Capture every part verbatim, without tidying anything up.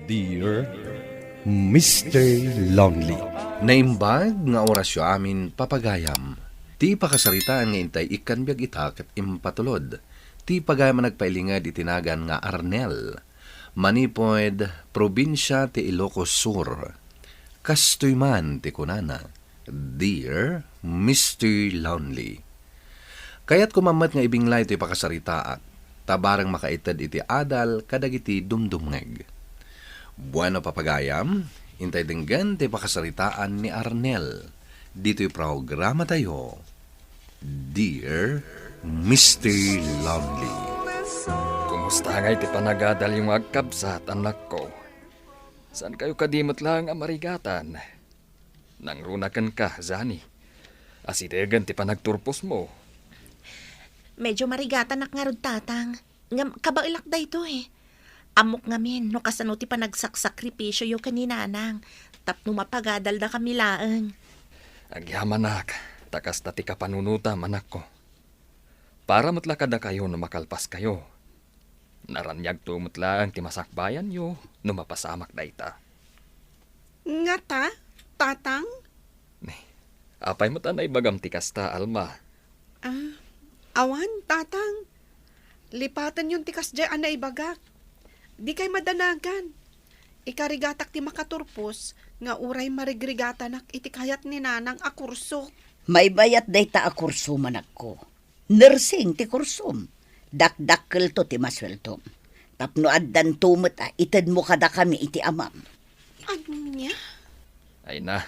Dear Mister Lonely. Naimbag nga orasyo amin, papagayam. Ti pakasaritaan nga intay ikkan biag ita ket impatulod ti pagayam a nagpailinged iti nagan nga Arnel, manipud probinsia ti Ilocos Sur. Kastoy man ti kunana, "Dear Mister Lonely." Kayatko man met nga ibinglay toy pakasaritaak, ta bareng makaited iti adal kadagiti dumdumngeg. Bueno, papagayam, intay denggen ti pakasaritaan ni Arnel ditoy programatayo, Dear Mister Lonely. Kumusta ngay ti panagadalyo nga agkabsat, anakko? Saan kayo kadi met laeng a marigatan? Nangruna kenka, Zani. Asidegen ti panagturposmo. Medyo marigatanak ngarud, Tatang. Ngem kabaelak daytoy. Ammok ngamin no kasano ti panagsaksakripisioyo ken ni Nanang tapno mapagadaldakami laeng. Agyamanak, ta kasta ti kapanunotam, anakko. Para met la kadakayo no makalpaskayo. Naraniagto met laeng ti masakbayanyo no mapasamak dayta. Ngata, Tatang? Apay met a naibagam ti kasta, Alma? Ah, awan, Tatang. Lipatenyon ti kasdiay a naibagak. Dikay madanagan. Ikarigatak ti makaturpos nga uray marigrigatanak iti kayat ni Nanang a kurso. Maymayat dayta a kurso, manakko. Nursing ti kursom. Dakdakkelto ti masueltom. Tapno addanto met a itedmo kadakami iti amam. Ania? Ay na,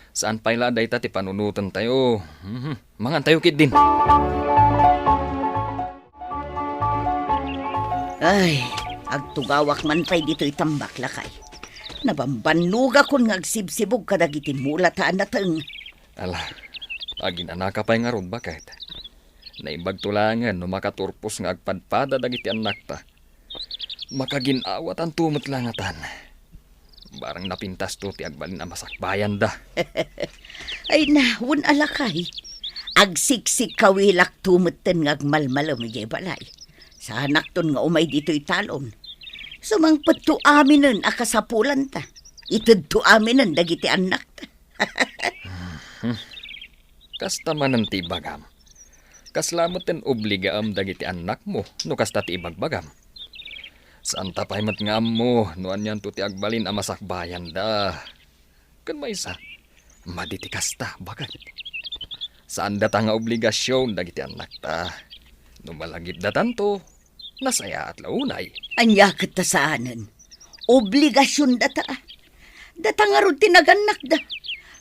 saan pay la dayta ti panunotentayo. Mhm. Mangantayo ketdin. Ay, agtugawak man pay ditoy tambak, lakay. Nabambannogakon nga agsibsibog kadagiti mulata a nateng. Ala, aginanaka pay ngarud, baket. Naimbagto laengen no makaturpos nga agpadpada dagiti annakta. Makagin-awatanto met la ngatan. Barang napintasto ti agbalin a masakbayanda. Ay na, wen a lakay. Agsiksikkawilakto metten nga agmalmalem idiay balay. Saanakton nga umay ditoy talon. Sumangpetto aminen a kasapulanta. Itedto aminen dagiti annakta. Kasta manen ti ibagam. Kasla metten obligaem dagiti annakmo no kasta ti ibagbagam. Saanta pay met nga ammo no anianto ti agbalin a masakbayanda. Ken maysa, madi ti kasta, baket. Saandata nga obligasion dagiti annakta. No malagipdatanto, nasayaat la unay. Ania ket ta saanen? Obligasiondata. Data ngarud ti nagannakda.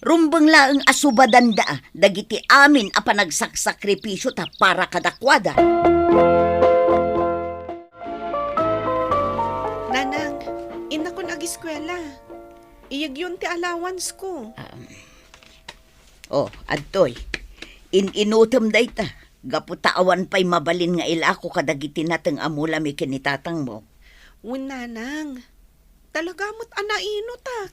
Rumbeng laeng a subadanda dagiti amin a panagsaksakripisio ta para kadakuada. Nanang, innakon agiskuela. Iyegyon ti allowance ko. Um, oh, adtoy. In-inutem dayta. Gapu ta awan pay mabalin nga ilako kadagiti nateng a mulami ken ni tatangmo. Wen, Nanang. Talaga met a nainutak.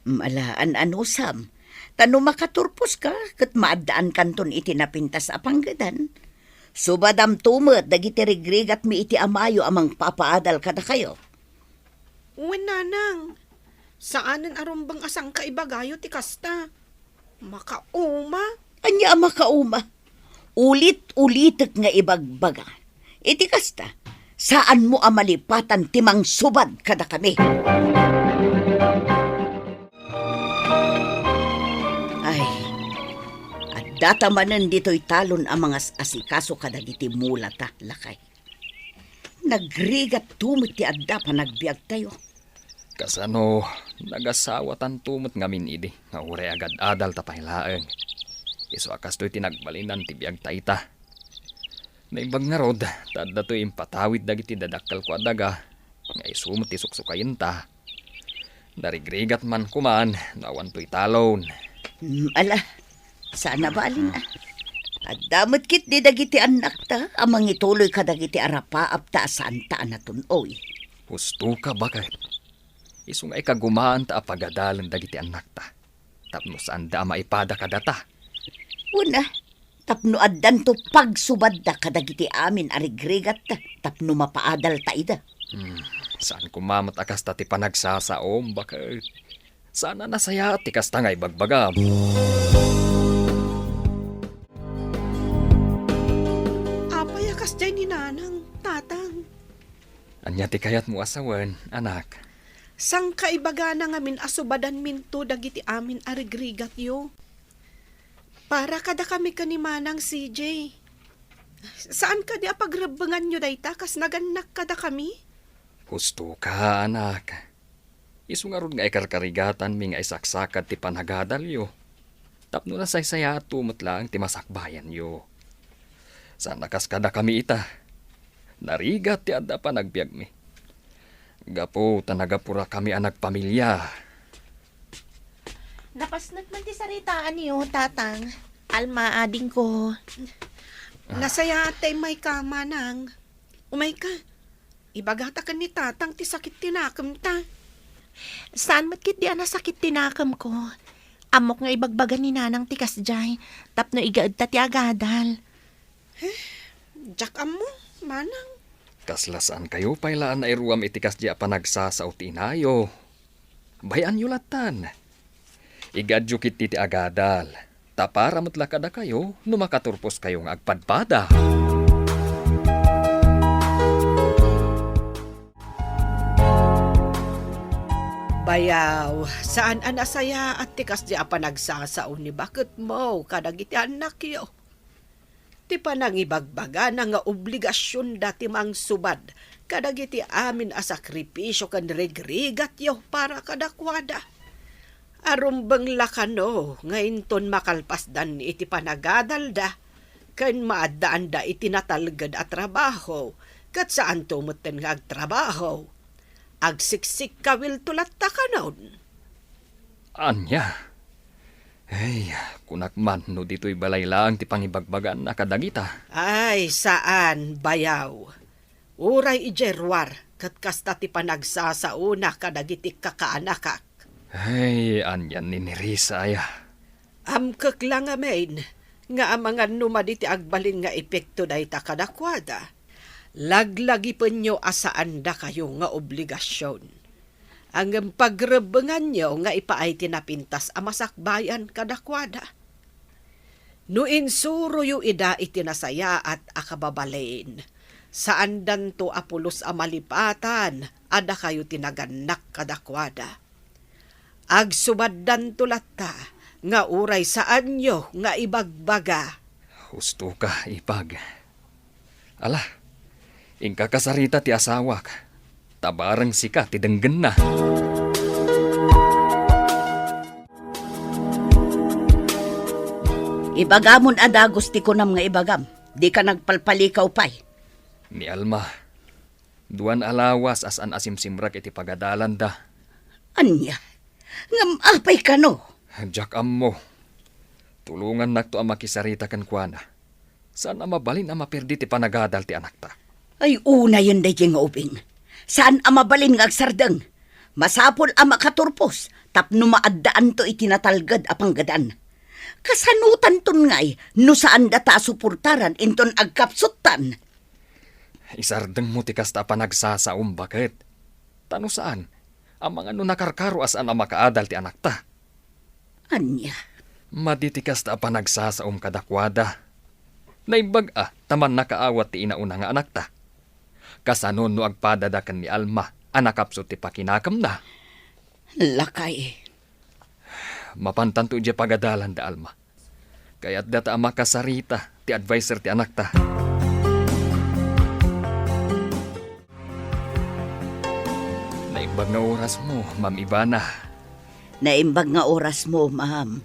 Mm, ala, an-anusam. Ta no makaturposka, ket maaddaankanton iti napintas a panggedan. Subadamto met dagiti rigrigatmi iti amayo a mangpapaadal kadakayo. Wen, Nanang. Saanen a rumbeng a sangkaibagayo ti kasta. Makauma. Ania a makauma? Ulit-ulitek nga ibagbaga. Iti kasta, saanmo a malipatan ti mangsubad kadakami. Ay, addata manen ditoy talon a mangas-asikaso kadagiti mulata, lakay. Nagrigatto met ti adda panagbiagtayo. Kasano, nagasawatanto met ngamin idi nga uray agad-adalta pay laeng. Isu a kastoy ti nagbalinan ti biagta ita. Naimbag ngarud, ta addatoy impatawid dagiti dadakkelko a daga, nga isu met ti suksukayenta. Narigrigat man koman no awantoy talon. Mm, ala, saan a balin, ah. Adda met ketdi dagiti annakta a mangituloy kadagiti arapaapta a saanta a natun-oy. Husto ka, baket. Isu nga ikagumaanta a pagadalen dagiti annakta. Tapno saanda a maipada kadata. Wen a, tapno addanto pagsubadda kadagiti amin a rigrigatta tapno mapaadalta ida. Hmm. Saan koma met a kasta ti panagsasaom, baket. Saan a nasayaat ti kasta nga ibagbagam. Apay a kasdiay ni Nanang, Tatang? Ania ti kayatmo a sawen, anak? Saan ka ibagana ngamin a subadanminto dagiti amin a rigrigatyo? Para kadakami ken ni Manang C J. Saan kadi a pagrebbenganyo dayta kas nagannak kadakami? Husto ka, anak. Isu ngarud nga ikarkarigatanmi nga isaksakad ti panagadalyo. Tapno nasaysayaatto met laeng ti masakbayanyo. Saan a kas kadakami ita. Narigat ti adda panagbiagmi. Gapu ta nagapurakami a nagpamilia. Napasnek man ti saritaanyo, Tatang. Alma, adingko. Nasayaat ta immay ka, Manang. Umay ka. Ibagata ken ni Tatang ti sakit ti nakemta. Saan met ketdi a nasakit ti nakemko. Ammok nga ibagbaga ni Nanang ti kasdiay, tapno igaedta ti agadal. Eh, diak ammo, Manang. Kasla saan kayo pay la a nairuam iti kasdi a panagsasao ti inayo. Bay-anyo lattan. Igaedyo ketdi ti agadal, ta para met la kadakayo no makaturposkayo nga agpadpada. Bayaw, saan a nasayaat ti kasdi a panagsasao ni baketmo kadagiti annakyo. Ti panangibagbagana nga obligasionda ti mangsubad kadagiti amin a sakripisio ken rigrigatyo para kadakuada. Arumbeng la kano nga inton makalpasdan iti panagadalda ken maaddaanda iti natalged a trabaho ket saanto metten nga agtrabaho. Agsiksikkawilto latta kanon. Ania? Ay, kunak man no ditoy balay laeng ti pangibagbaganna kadagita. Ay, saan, bayaw. Uray idiay ruar, ket kasta ti panagsasaona kadagiti kakaanakak. Ay, anian ni Nerissa aya. Amkek la ngamin nga amangan no madi ti agbalin nga epekto dayta kadakuada. Laglagipenyo a saandakayo nga obligasion. Ngem pagrebbenganyo nga ipaay ti napintas a masakbayan kadakuada. No insuroyo ida iti nasayaat a kababalin, saandanto a pulos a malipatan a dakayo ti nagannak kadakuada. Agsubaddanto latta nga uray saanyo nga ibagbaga. Husto ka, ipag. Ala, inka kasarita ti asawak, ta bareng sika ti denggenna. Ibagamon a dagus ti kunam nga ibagam, dika nagpalpalikaw pay. Ni Alma, duan a lawas a saan a simsimrek iti pagadalanda. Ania? Ngem apay kano? Diak ammo. Tulongannakto a makisarita kenkuana. Saan a mabalin a maperdi ti panagadal ti anakta. Ay, unayen daytoy nga ubing. Saan a mabalin nga agsardeng. Masapul a makaturpos tapno maaddaanto iti natalged a panggedan. Kasanotanton ngay no saandata a suportaran inton agkapsuttan? Isardengmo ti kasta a panagsasaom, baket. Ta no saan, amangan no nakarkaro a saan a makaadal ti anakta. Ania? Madi ti kasta a panagsasaom kadakuada. Naimbag a ta mannakaawat ti inauna nga anakta. Kasano no agpadada ken ni Alma a nakapsut ti pakinakemna? Lakay. Mapantanto idiay pagadalanda, Alma. Kayatdata a makasarita ti adviser ti anakta. Naimbag nga orasmo, Ma'am Ivana. Naimbag nga orasmo, ma'am.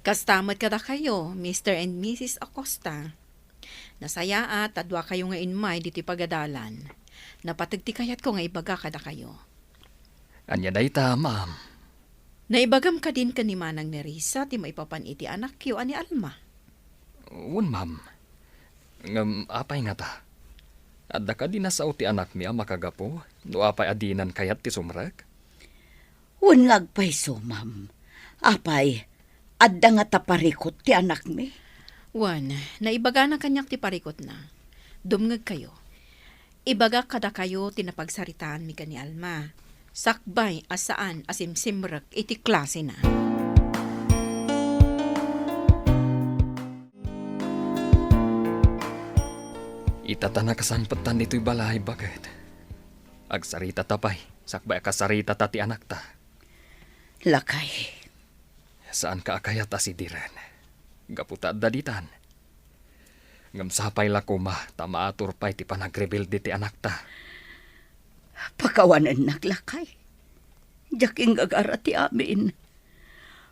Kasta met kadakayo, Mister and Missus Acosta. Nasayaat ta duakayo nga immay ditoy pagadalan. Napateg ti kayatko nga ibaga kadakayo. Ania dayta, ma'am? Naibagam kadin ken ni Manang Nerissa ti maipapan iti anakyo a ni Alma? Wen, ma'am. Ngem apay ngata? Adda kadi nasao ti anakmi a makagapu no apay a dinan kayat ti sumrek? Wen nga agpayso, ma'am. Apay, adda ngata parikut ti anakmi? Wen, naibagana kaniak ti parikutna. Dumngegkayo. Ibagak kadakayo ti napagsaritaanmi ken ni Alma, sakbay a saan a simsimrek iti klasena. Ita ta nakasangpetan ditoy balay, baket. Agsaritata pay, sakbay a kasaritata ti anakta. Lakay. Saanka a kayat a sidiren, gapu ta adda ditan. Ngem sapay la koma ta maatur pay ti panagrebelde ti anakta. Pakawanennak, lakay. Diak inggagara ti amin.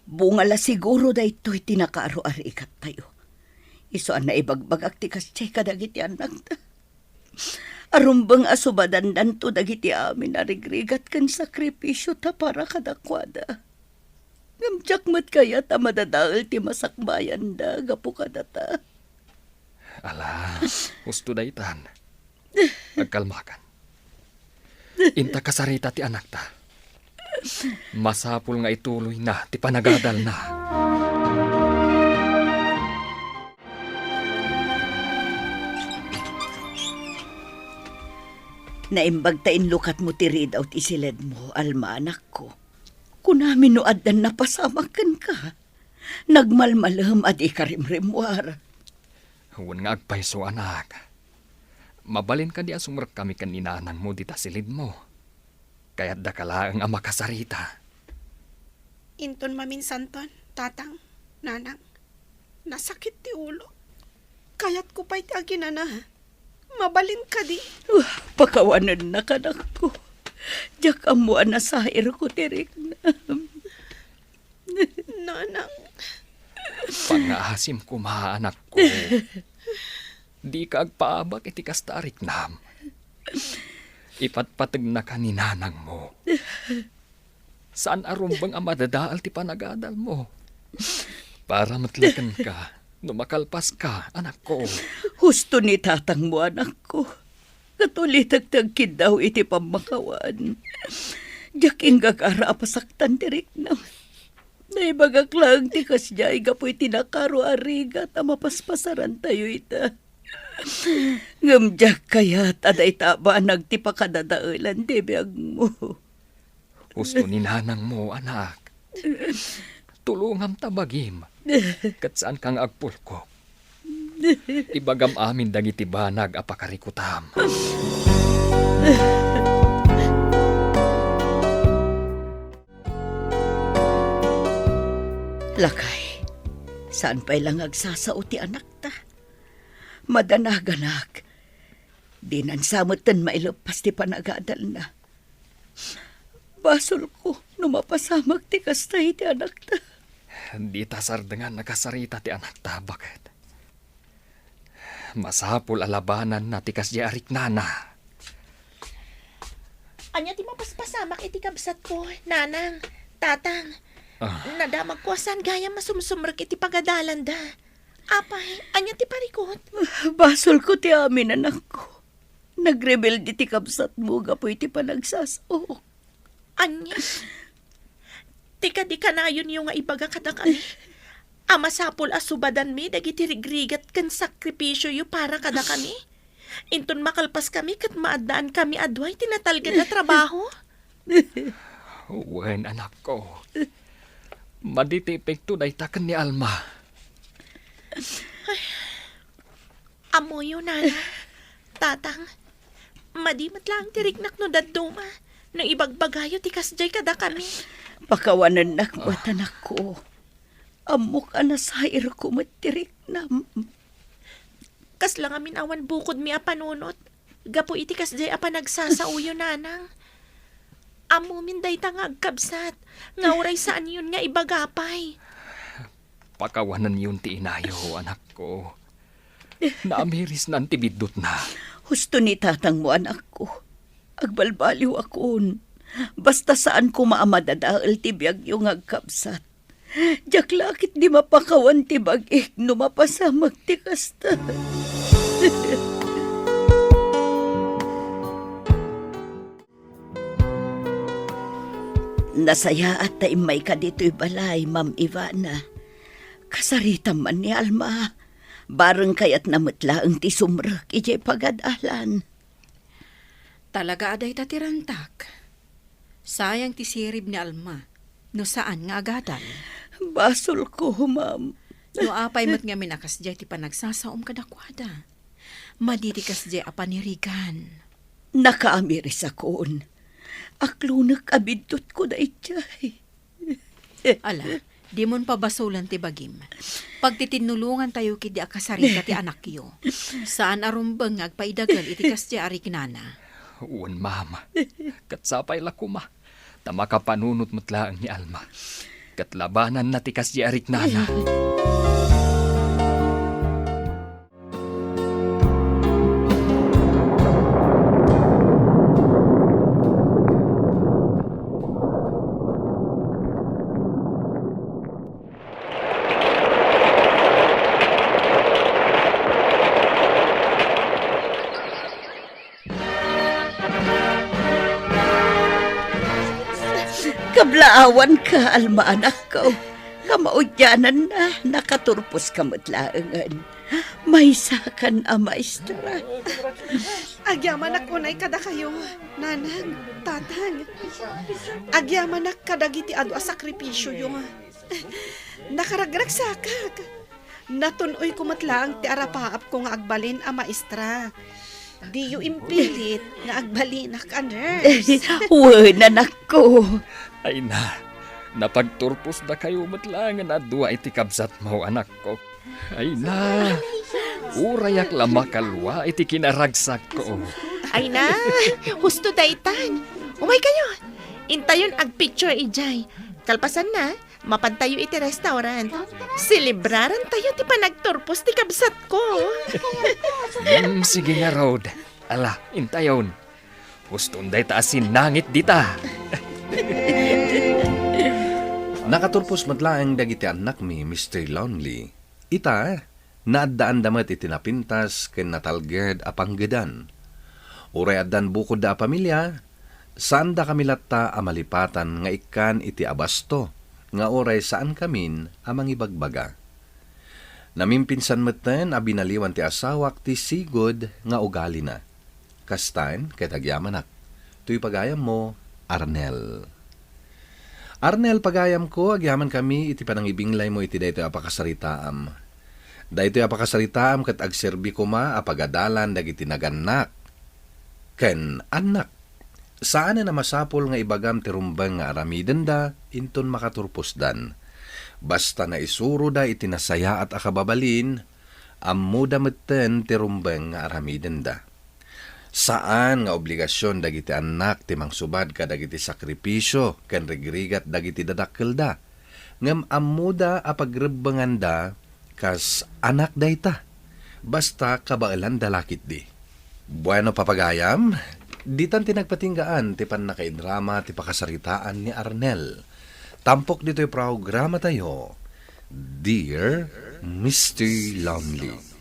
Bunga la siguro daytoy ti nakaaro-arigattayo. Isu a naibagbagak ti kasdiay kadagiti annakta. Arumbeng a subadandanto dagiti amin a rigrigat ken sakripisio ta para kadakuada. Ngem diak met kayat a madadael ti masakbayanda gapu kadata. Ala, husto daytan. Agkalmakan. Inta kasarita ti anakta. Masapul nga ituloyna ti panagadalna. Naimbag ta inlukatmo ti ridaw ti siledmo, Alma, anakko. Kunami no addan napasamak kenka. Nagmalmalem a dika rimrimmuar. Wen nga agpayso, anak. Mabalin kadi a sumrekkami ken ni nanangmo dita silidmo? Kayatdaka laeng a makasarita. Inton maminsanton, tatang, nanang, nasakit ti ulo. Kayatko pay ti aginana. Mabalin kadi? Wah, pakawanennak, anakko. Diak ammo a nasairko ti riknam. Nanang. Pangngaasim koma, anakko. Dika agpaabak iti kasta a riknam. Ipatpategnaka ni nanangmo. Saan a rumbeng a madadael ti panagadalmo. Para met la kenka no makalpaska, anakko. Husto ni tatangmo, anakko. Ket ulitek ti agkiddaw iti pammakawan. Diak inggagara a pasaktan ti riknam. Naibagak laeng ti kasdiay gapu iti nakaaro a rigat a mapaspasarantayo ita. Ngem diak kayat a dayta a banag ti pakadadaelan ti biagmo. Husto ni nanangmo, anak. Tulongam ta bagim. Ket saanka nga agpulkok. Ibagam amin dagiti banag a pakarikutam. Lakay, saan pay la nga agsasao ti anakta? Madanaganak. Dinan sa metten maileppas ti panagadalna. Basolko no mapasamak ti kasta iti anakta. Dita sardengan a kasarita ti anakta, baket. Masapul a labananna ti kasdiay a riknana. Ania ti mapaspasamak iti kabsatko, nanang, tatang? Ah. Nadamagko a saan gayam a sumsumrek iti pagadalanda. Apay, ania ti parikut? Basolko ti amin, anakko. Nagrebelde ti kabsatmo gapu iti panagsasaok. Ania? Ti kadi kanayonyo nga ibaga kadakami a masapul a subadanmi dagiti rigrigat ken sakripisioyo para kadakami? Inton makalpaskami ket maaddaankami a dua iti natalged a trabaho? Wen, anakko. Madi ti epekto dayta ken ni Alma. Ammoyo, nana, tatang, madi met laeng ti riknak no dadduma, no ibagbagayo ti kasdiay kadakami. Pakawanennak met, anakko. Ammok a nasairko met ti riknam. Kasla ngamin awan bukodmi a panunot gapu iti kasdiay a panagsasaoyo, nanang. Ammomin dayta nga agkabsat, nga uray saanyon nga ibaga pay. Pakawanenyon ti inayo, anakko. Naamirisnan ti biddutna. Husto ni tatangmo, anakko. Agbalbaliwakon. Basta saan koma a madadael ti biagyo nga agkabsat. Diak la ketdi mapakawan ti bagik no mapasamak ti kasta. Nasayaat ta immayka ditoy balay, Ma'am Ivana. Kasaritam man ni Alma. Bareng kayatna met laeng ti sumrek idiay pagad-alan. Talaga a dayta ti rantak. Sayang ti sirib ni Alma no saan nga agadal. Basolko, ma'am. No apay met ngamin a kasdiay ti panagsasaom kadakuada. Madi ti kasdiay a panirigan. Nakaamirisakon. Aklonek a biddutko daydiay. Ala, dimon pabasolen ti bagim. Pagtitinnulongantayo ketdi a kasarita ti anakyo. Saan a rumbeng nga agpaidagel iti kasdiay a riknana. Wen, ma'am. Ket sapay la koma. Ta makapanunot met laeng ni Alma. Ket labananna ti kasdiay a riknana. Kablaawanka, Alma, anakko. Kamaudiananna, nakaturposka met laengen. Maysakan a maestra. Agyamanak unay kadakayo, nanang, tatang. Agyamanak kadagiti adu a sakripisioyo. Nakaragragsakak. Natun-oyko met laeng ti arapaapko nga agbalin a maestra. Diyo impilit nga agbalinak a nurse. Wen, anakko. Ay na, napagturposdakayo met laengen a dua iti kabsatmo, anakko. Ay na, urayak la makalua iti kinaragsakko. Ay na, husto daytan. Umaykayo. Intayon agpicture idiay. Kalpasanna, mapantayo iti restaurant. Selebrarantayo ti panagturpos ti kabsatko. Hmm, sige ngarud. Ala, intayon. Huston dayta a sinangit dita. Nakaturpos met laeng dagiti annakmi, Mister Lonely. Ita, naaddaanda met iti napintas ken natalged a panggedan. Uray addan bukodda a pamilia, saandakami latta a malipatan nga ikkan iti abasto nga uray saankamin a mangibagbaga. Namimpinsan metten a binaliwan ti asawak ti sigud nga ugalina. Kastan ket agyamanak. Toy pagayammo, Arnel. Arnel, pagayamko, agyamankami iti panangibinglaymo iti daytoy a pakasaritaam. Daytoy a pakasaritaam ket agserbi koma a pagadalan dagiti nagannak ken annak. Saanen a masapul nga ibagam ti rumbeng nga aramidenda inton makaturposdan. Basta naisuroda iti nasayaat a kababalin, ammoda metten ti rumbeng nga aramidenda. Saan nga obligasion dagiti annak ti mangsubad kadagiti sakripisio ken rigrigat dagiti dadakkelda, ngem ammoda a pagrebbenganda kas anak dayta, basta kabaelanda la ketdi. Bueno, papagayam, ditan ti nagpatinggaan ti pannakaidrama ti pakasaritaan ni Arnel. Tampok ditoy programatayo, Dear Mister Lonely.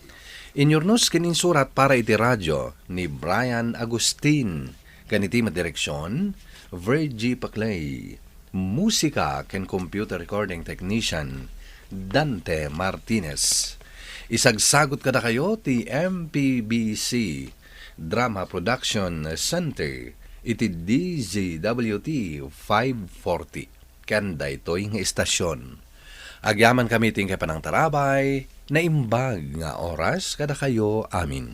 Inyurnos ken insurat para iti radio ni Brian Agustin, ken iti madireksion, Virgie Paclay. Musika ken computer recording technician, Dante Martinez. Isagsagot kadakayo ti M P B C Drama Production Center iti D Z W T five forty. Ken daytoy nga istasyon. Agyamankami ti inkay panangtarabay, naimbag nga oras kadakayo amin.